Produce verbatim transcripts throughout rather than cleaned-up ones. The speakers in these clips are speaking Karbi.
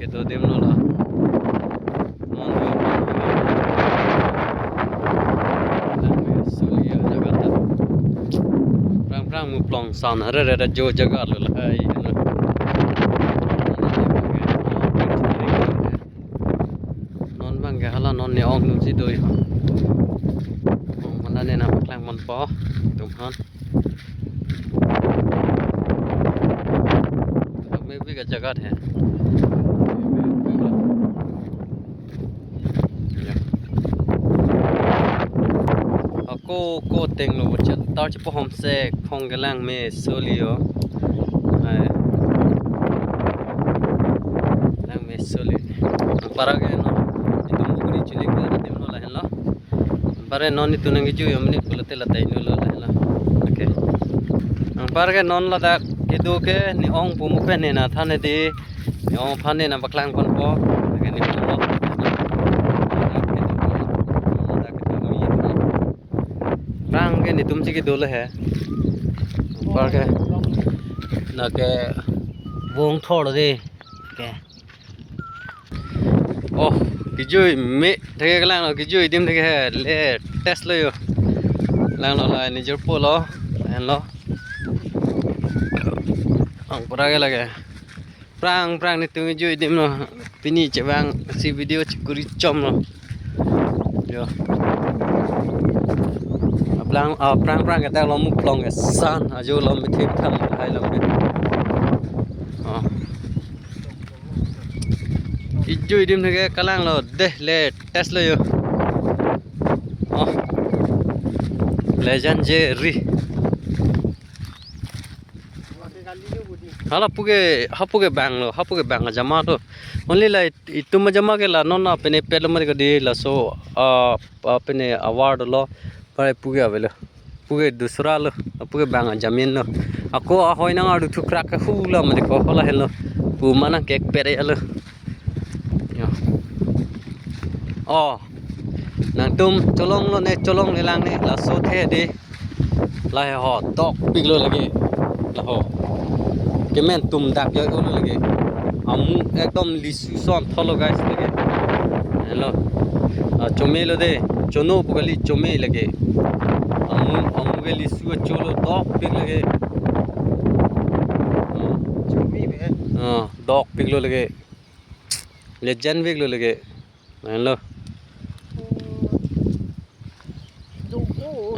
Kedo adim lo la. Non lo. Langmesuli ajaga ta. Prang prang muplong san hare re jo jaga lo lahai. Non abang ke hala non ne-ong atumsi do ho. Oh, mane ne nangpaklang ponpo atum aphan. Dak me bik ajaga he. Ya. Ako ko tenglo chat tar chepo homsek phong ke Langmesuli ho. Ai. Langmesuli. Para ke non. Itum bukuri chili ke adim lo lahenlo. Bare non itum nangkejui amonit pulote la ta inut lo lahenlo. Okay. Anpar ke non ladak kedo ke ne-ong pu mu pen ne nangthan hedi. Ne-ong aphan ne nangpaklang ponpo. Ke ne-ong lo. Ladak kedo lo. Ladak kedo mi. Prang ke netumsi kedo lo he. Anpar ke. Lake vong thor de. Okay. Oh, kejui me thek ke lang lo, kejui adim thek he, latest lo ho. Lang lo la, ne jirpo lo, lahenlo. Ang pura ke lake. Prang prang netum kejui adim lo. Pini chevangsi video chekuri chom lo. Yo. Aplang, ah, prang prang kata lo muplong ke san, ajo lo methip tham hai lo ke. Oh. Kejui adim thek ke kalang lo de, latest lo ho. Oh. Legendary. Hala puke, hapuke bang lo, hapuke bang ajama lo. Only la it-, itum ajama ke la non apene pet lo mari kodi laso, ah, apene award lo, pare puke avelo. Puke dusra lo, puke bang ajamin lo. Ako ahoi nang ardu thukrak ke hula mari ko hola helo. Pu manang kek pere lo. Yo. Oh. Nangtum cholong lo ne, cholong le lang ne, laso the de. Lahai ho, dokpik lo lake. Laho. Kemen tum dak yo lo lake. Amu ekdom lisu son tholo guys lake. Hello. Ah, chome lo de. Chono pu kali, chome lake. Amu, amu ke lisu cholo dokpik lake. Ah. Chome be. Ah, dokpik lo lake. Legend pik lo lake. Lahenlo.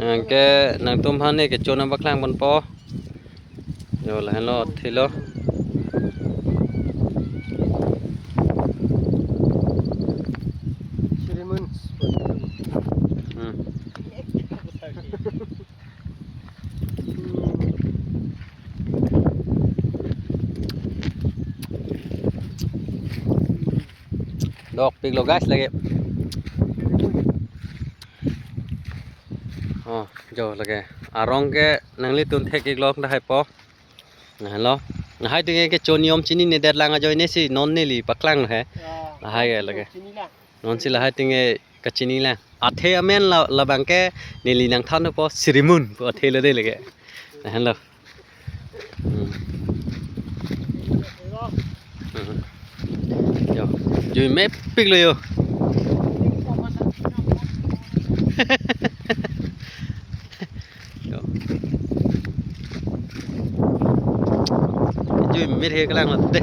Anke nangtum aphan ne kecho nangpaklang ponpo. Yo lahenlo thilo. Hmm. Dokpik lo guys lake. Oh, jo lake. Arong ke nanglitum thek-ik lo lahai po. Lahenlo. Lahai atum ke kecho niom chinine det lang ajoine si non neli paklang he. Lahai ke lake. Non si lahai atum ke kachini lang. Athe amen la, labang ke neli nangthanpo Sirimun pu athe lo de lake. Lahenlo. Hmm. Hmm. Yo, jui mepik lo yo. Yo. Jui mepik kalang lo de.